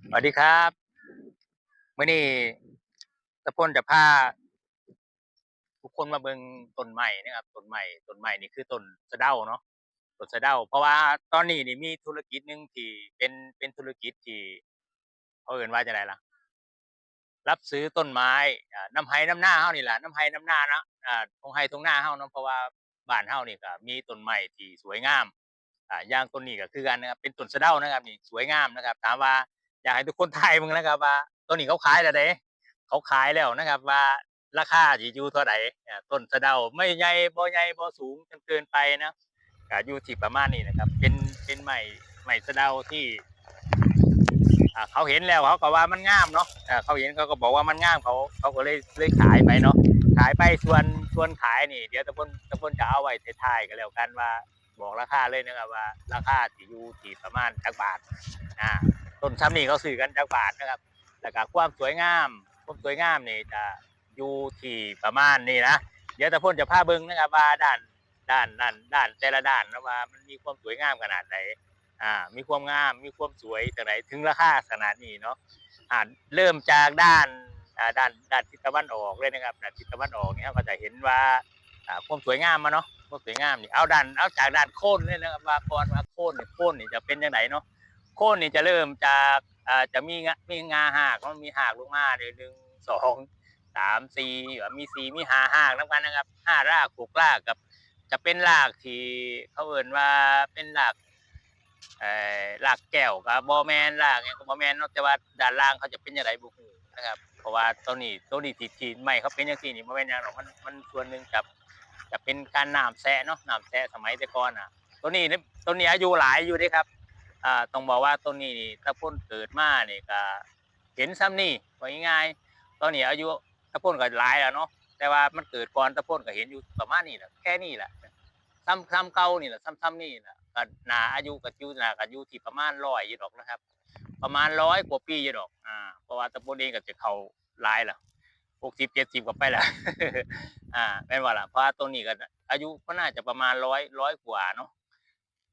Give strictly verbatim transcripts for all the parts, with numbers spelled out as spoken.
สวัสดีครับ มื้อนี้ตะพลจะพาทุกคนมาเบิ่งต้นไม้นะครับ ต้นไม้ ต้นไม้นี่คือต้นสะเดาเนาะ ต้นสะเดา เพราะว่าตอนนี้นี่มีธุรกิจหนึ่งที่เป็น เป็นธุรกิจที่เขาเอิ้นว่าจั่งใดล่ะ รับซื้อต้นไม้ อ่า นำไฮ่นำนาเฮานี่ล่ะ นำไฮ่นำนาเนาะ อ่า ท่งไฮ่ท่งนาเฮาเนาะ เพราะว่าบ้านเฮานี่ก็มีต้นไม้ที่สวยงาม อ่า อย่างต้นนี้ก็คือกันนะครับ เป็นต้นสะเดานะครับ นี่สวยงามนะครับ ถามว่าอยากให้ทุกคนทายเบิ่งนะครับว่าต้นนี้เขาขายแล้วเด้ เขาขายแล้วนะครับ ว่าราคาสิอยู่เท่าใด อ่า ต้นสะเดา ไม่ใหญ่ บ่ใหญ่ บ่สูงจนเกินไปนะ ก็อยู่ที่ประมาณนี้นะครับ เป็น เป็นไม้ ไม้สะเดาที่ อ่า เขาเห็นแล้วเขาก็ว่ามันงามเนาะ อ่า เขาเห็นเขาก็บอกว่ามันงาม เขา เขาก็เลย เลยขายไปเนาะ ขายไป ส่วน ส่วนขายนี่ เดี๋ยวตะพล ตะพลจะเอาไว้ท้ายๆ ก็แล้วกันว่า บอกราคาเลยนะครับว่าราคาสิอยู่ที่ประมาณจักบาท อ่า ต้นส่ำนี้เขาซื้อกันจักบาทนะครับ แล้วก็ความสวยงาม ความสวยงามนี่จะอยู่ที่ประมาณนี้นะ เดี๋ยวตะพลจะพาเบิ่งนะครับว่าด้าน ด้าน ด้าน ด้านแต่ละด้านนะว่ามันมีความสวยงามขนาดไหน อ่า มีความงาม มีความสวยจั่งใด ถึงราคาขนาดนี้เนาะ อ่า เริ่มจากด้าน อ่า ด้าน ด้านทิศตะวันออกเลยนะครับ ด้านทิศตะวันออกนี่เราก็จะเห็นว่า อ่า ความสวยงามมาเนาะ ความสวยงามนี่ เอาด้าน เอาจากด้านโคนเลยนะครับ ว่าก่อนว่าโคนนี่ โคนนี่จะเป็นจั่งใดเนาะ โคนนี่จะเริ่มจาก อ่า จะมีงา มีงาฮาก มันมีฮากลงมาเลย หนึ่ง สอง สาม สี่ มีสี่ มีห้ารากนำกันนะครับ ห้าราก หกราก กับ จะเป็นรากที่เขาเอิ้นว่าเป็นราก เอ่อ รากแก้วก็บ่แม่น รากหยังก็บ่แม่นเนาะ แต่ว่าด้านล่างเขาจะเป็นจั่งใดบ่ฮู้นะครับ เพราะว่าตัวนี้ ตัวนี้ที่ ที่ไม้เขาเป็นจั่งซี้นี่บ่แม่นหยังดอก มัน มันส่วนหนึ่งจะ จะเป็นการน้ำแซะเนาะ น้ำแซะสมัยแต่ก่อนน่ะ ตัวนี้นี่ ตัวนี้อายุหลายอยู่เด้ครับ อ่า ต้องบอกว่าต้นนี้นี่ ตะพลเกิดมานี่ก็เห็นส่ำนี้ ว่าง่ายๆ ตอนนี้อายุตะพลก็หลายแล้วเนาะ แต่ว่ามันเกิดก่อนตะพลก็เห็นอยู่ประมาณนี้แหละ แค่นี้แหละ ส่ำ ส่ำเก่านี่แหละ ส่ำ ส่ำนี้แหละ ก็น่าอายุก็อยู่ น่าก็อยู่ที่ประมาณร้อยอยู่ดอกนะครับ ประมาณร้อยกว่าปีอยู่ดอก อ่า เพราะว่าตะพลเองก็จะเข้าหลายแล้ว หกสิบ เจ็ดสิบ ก็ไปแล้ว อ่า แม่นบ่ล่ะ เพราะว่าต้นนี้ก็อายุก็น่าจะประมาณร้อย ร้อยกว่าเนาะ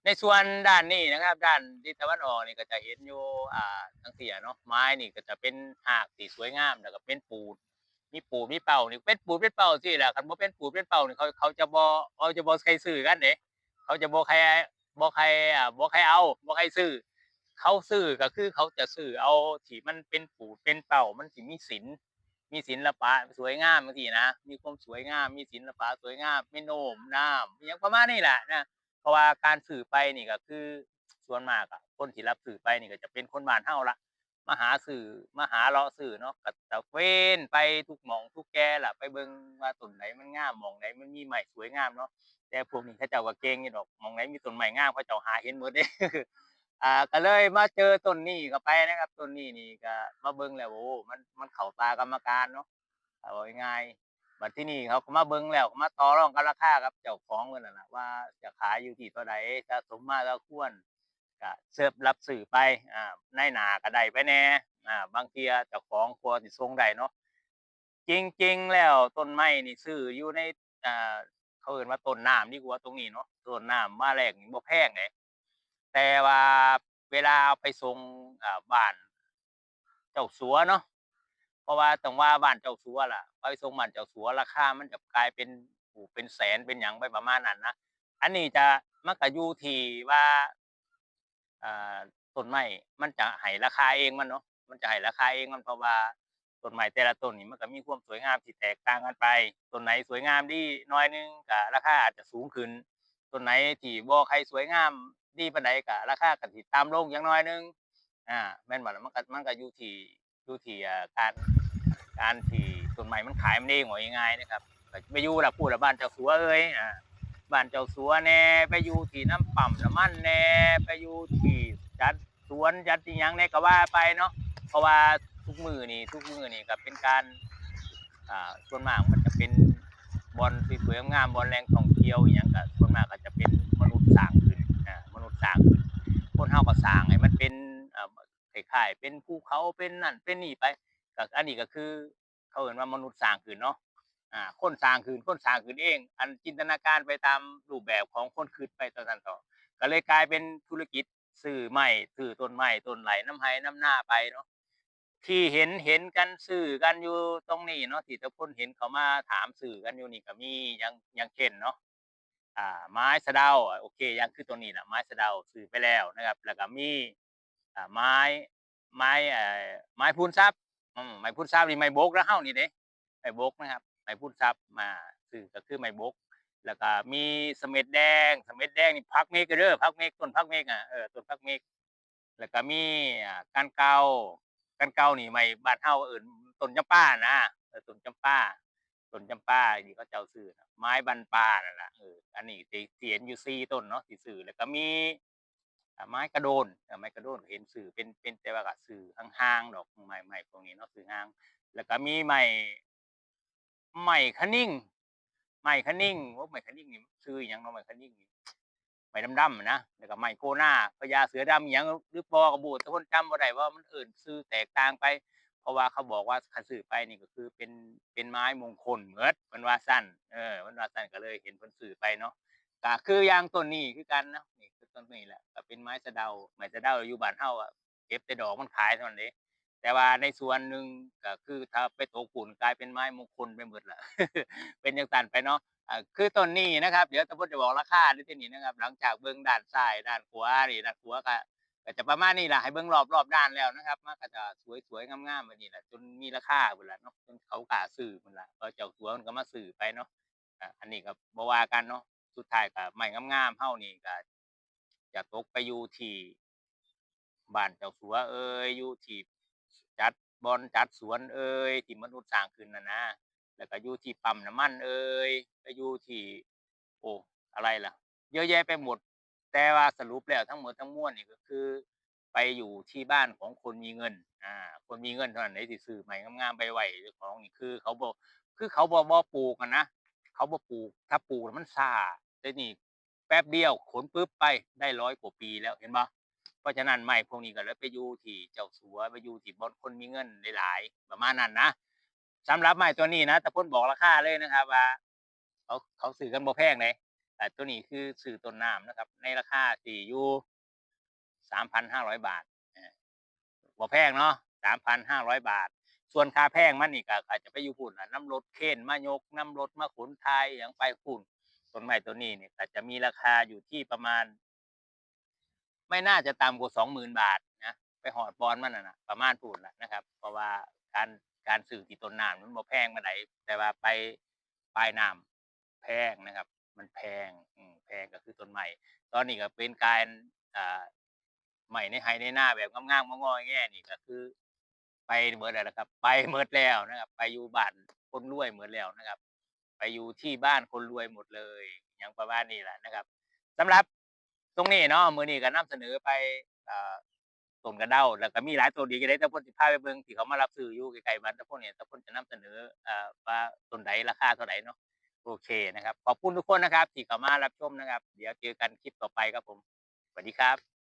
ในส่วนด้านนี้นะครับ ด้านทิศตะวันออกนี่ก็จะเห็นอยู่ อ่า จั่งซี้เนาะ ไม้นี่ก็จะเป็นฮากที่สวยงาม แล้วก็เป็นปูด มีปูดมีเป้านี่ เป็นปูดเป็นเป้าจั่งซี้แหละ คันบ่เป็นปูดเป็นเป้านี่ เขา เขาจะบ่ เขาจะบ่ใค่ซื้อกันเด้ เขาจะบ่ใค่ บ่ใค่ อ่า บ่ใค่เอา บ่ใค่ซื้อ เขาซื้อก็คือเขาจะซื้อเอาที่มันเป็นปูดเป็นเป้า มันสิมีศิลป์ มีศิลปะสวยงามจั่งซี้นะ มีความสวยงาม มีศิลปะสวยงาม มีโน้มน้าว มีหยังประมาณนี้แหละนะ เพราะว่าการซื้อไปนี่ก็คือส่วนมากอะ คนที่รับซื้อไปนี่ก็จะเป็นคนบ้านเฮาละ มาหาซื้อ มาหาเลาะซื้อเนาะ ก็ตระเวนไปทุกหม่องทุกแก่ล่ะ ไปเบิ่งว่าต้นใดมันงาม หม่องใดมันมีไม้สวยงามเนาะ แต่พวกนี้เขาเจ้าก็เก่งอยู่ดอก หม่องใดมีต้นไม้งามเขาเจ้าหาเห็นหมดเด้ อ่า ก็เลยมาเจอต้นนี้เข้าไปนะครับ ต้นนี้นี่ก็มาเบิ่งแล้ว โอ้ มัน มันเข้าตากรรมการเนาะ เอาง่ายๆ บัดที่นี่เขาก็มาเบิ่งแล้วก็มาต่อรองกับราคากับเจ้าของเพิ่นนั่นล่ะ ว่าจะขายอยู่ที่เท่าใด สะสมมาก็ควร ก็เสิร์ฟรับซื้อไป อ่า นายหน้าก็ได้ไปแหน่ อ่า บางเทื่อเจ้าของกว่าสิส่งได้เนาะ จริงๆ แล้วต้นไม้นี่ซื้ออยู่ใน อ่า เขาเอิ้นว่าต้นน้ำดีกว่าตรงนี้เนาะ ต้นน้ำมาแลกนี่บ่แพงเด้ แต่ว่าเวลาเอาไปส่ง อ่า บ้านเจ้าสัวเนาะ เพราะว่าต้องว่าบ้านเจ้าสัวล่ะ ไปส่งบ้านเจ้าสัว ราคามันจะกลายเป็น โอ้ เป็นแสนเป็นหยังไปประมาณนั้นนะ อันนี้จะ มันก็อยู่ที่ว่า อ่า ต้นไม้มันจะให้ราคาเองมันเนาะ มันจะให้ราคาเองมัน เพราะว่าต้นไม้แต่ละต้นนี่มันก็มีความสวยงามที่แตกต่างกันไป ต้นไหนสวยงามดีหน่อยหนึ่งก็ราคาอาจจะสูงขึ้น ต้นไหนที่บ่ค่อยสวยงามดีปานใดก็ราคาก็สิต่ำลงจักหน่อยหนึ่ง อ่า แม่นบ่ล่ะ มันก็ มันก็อยู่ที่ อยู่ที่ อ่า การ การที่ต้นไม้มันขายมันเอง ว่าง่ายๆ นะครับ ก็ไปอยู่ละพู้นละ บ้านเจ้าสัวเอ้ย อ่า บ้านเจ้าสัวแหน่ ไปอยู่ที่นำปั๊มน้ำมันแหน่ ไปอยู่ที่จัดสวนจัดอิหยังแหน่ก็ว่าไปเนาะ เพราะว่าทุกมื้อนี่ ทุกมื้อนี่ก็เป็นการ อ่า ส่วนมากมันจะเป็นบ่อนสวยๆ งามๆ บ่อนแหล่งท่องเที่ยวอิหยังก็ส่วนมากก็จะเป็นมนุษย์สร้างขึ้น อ่า มนุษย์สร้างขึ้น คนเฮาก็สร้างให้มันเป็น อ่า คล้ายๆ เป็นภูเขา เป็นนั่น เป็นนี่ไป ก็อันนี้ก็คือเขาเอิ้นว่ามนุษย์สร้างขึ้นเนาะ อ่า คนสร้างขึ้น คนสร้างขึ้นเอง อันจินตนาการไปตามรูปแบบของคนคิดไปจั่งซั้นเถาะ ก็เลยกลายเป็นธุรกิจ ซื้อไม้ซื้อต้นไม้ต้นไร่นำไฮ่นำนาไปเนาะ ที่เห็นเห็นกันซื้อกันอยู่ตรงนี้เนาะ ที่ตะพลเห็นเขามาถามซื้อกันอยู่นี่ก็มีอย่างอย่างเช่นเนาะ อ่าไม้สะเดา อ่าโอเคอย่างคือตัวนี้แหละไม้สะเดาซื้อไปแล้วนะครับ แล้วก็มีอ่าไม้ไม้เอ่อไม้พูนทรัพย์อืมไม้พูนทรัพย์นี่ไม้บกแล้วเฮานี่เด้ไม้บกนะครับไม้พูนทรัพย์มาซื้อก็คือไม้บก แล้วก็มีเสม็ดแดงเสม็ดแดงนี่ผักเมกเด้อผักเมกต้นผักเมกอ่ะเออต้นผักเมก แล้วก็มีอ่ากันเกากันเกานี่ไม้บ้านเฮาเอิ้นต้นจำปานะเออต้นจำปาต้นจำปาที่เขาเจ้าซื้อนะไม้บันปานั่นแหละเอออันนี้ที่ที่เห็นอยู่สี่ต้นเนาะที่ซื้อแล้วก็มีอ่าไม้กระโดนเออไม้กระโดนก็เห็นซื้อเป็นเป็นแต่ว่าก็ซื้อห่างๆดอกไม้ไม้พวกนี้เนาะซื้อห่างแล้วก็มีไม้ ไม้ขะนิ่ง ไม้ขะนิ่งโอ้ไม้ขะนิ่งนี่ชื่อหยังเนาะไม้ขะนิ่งนี่ไม้ดำๆนะแล้วก็ไม้โกนาพญาเสือดำหยังหรือปอกระบูดแต่คนจำบ่ได้ว่ามันเอิ้นชื่อแตกต่างไป เพราะว่าเขาบอกว่าคันซื้อไปนี่ก็คือเป็นเป็นไม้มงคลเมิดมันว่าซั่นเออมันว่าซั่นก็เลยเห็นเพิ่นซื้อไปเนาะก็คืออย่างต้นนี้คือกันนะนี่คือต้นนี้แหละก็เป็นไม้สะเดาไม้สะเดาอยู่บ้านเฮาอะเก็บแต่ดอกมันขายเท่านั้นเด้ แต่ว่าในส่วนหนึ่งก็คือถ้าไปตกปูนกลายเป็นไม้มงคลไปหมดละเป็นจังซั่นไปเนาะอ่าคือต้นนี้นะครับเดี๋ยวตะพลจะบอกราคาในที่นี้นะครับหลังจากเบิ่งด้านซ้ายด้านขวานี่ด้านขวาก็ก็จะประมาณนี้ล่ะให้เบิ่งรอบรอบด้านแล้วนะครับมันก็จะสวยๆงามๆแบบนี้แหละจนมีราคาพุ่นล่ะเนาะจนเขากล้าซื้อพุ่นล่ะเพราะเจ้าตัวมันก็มาซื้อไปเนาะอ่าอันนี้ก็บ่ว่ากันเนาะสุดท้ายก็ไม้งามๆเฮานี่ก็ จะตกไปอยู่ที่บ้านเจ้าสัวเอยอยู่ที่จัดบ่อนจัดสวนเอยที่มนุษย์สร้างขึ้นน่ะนะแล้วก็อยู่ที่ปั๊มน้ำมันเอยไปอยู่ที่โอ้อะไรล่ะเยอะแยะไปหมดแต่ว่าสรุปแล้วทั้งหมดทั้งมวลนี่ก็คือไปอยู่ที่บ้านของคนมีเงินอ่าคนมีเงินเท่านั้นเด้ที่ซื้อไม้งามๆไปไว้เจ้าของนี่คือเขาบ่คือเขาบ่บ่ปลูกอะนะเขาบ่ปลูกถ้าปลูกน่ะมันช้าแต่นี่ แป๊บเดียวขนปุ๊บไปได้ร้อยกว่าปีแล้วเห็นบ่เพราะฉะนั้นไม้พวกนี้ก็เลยไปอยู่ที่เจ้าสัวไปอยู่ที่บ่อนคนมีเงินหลายๆประมาณนั้นนะสำหรับไม้ตัวนี้นะตะพลบอกราคาเลยนะครับว่าเขาเขาซื้อกันบ่แพงเลยแต่ตัวนี้คือซื้อต้นน้ำนะครับในราคาที่อยู่สามพันห้าร้อยบาท บ่แพงเนาะสามพันห้าร้อยบาท ส่วนค่าแพงมันนี่ก็อาจจะไปอยู่พุ่นล่ะนำรถเครนมายกนำรถมาขนทรายหยังไปพุ่นต้นไม้ต้นนี้นี่ก็จะมีราคาอยู่ที่ประมาณไม่น่าจะต่ำกว่าสองหมื่นบาทนะไปฮอดบ่อนมันน่ะนะประมาณพู้นล่ะนะครับเพราะว่าการการซื้อที่ต้นน้ำมันบ่แพงปานใดแต่ว่าไปปลายน้ำแพงนะครับมันแพงอืมแพงก็คือต้นไม้ตอนนี้ก็เป็นการอ่า ไม้ในไฮ่ในนาแบบงามๆงอๆแง่ๆนี่ก็คือไปหมดแล้วนะครับไปหมดแล้วนะครับไปอยู่บ้านคนรวยหมดแล้วนะครับไปอยู่ที่บ้านคนรวยหมดเลยอย่างประมาณนี้แหละนะครับสำหรับตรงนี้เนาะมื้อนี้ก็นำเสนอไปเอ่อต้นกระเดาแล้วก็มีหลายต้นอีกเด้แต่เพิ่นสิพาไปเบิ่งที่เขามารับซื้ออยู่ใกล้ๆบ้านแต่พวกนี้แต่เพิ่นจะนำเสนอเอ่อว่าต้นใดราคาเท่าใดเนาะโอเคนะครับขอบคุณทุกคนนะครับที่เข้ามารับชมนะครับเดี๋ยวเจอกันคลิปต่อไปครับผมสวัสดีครับ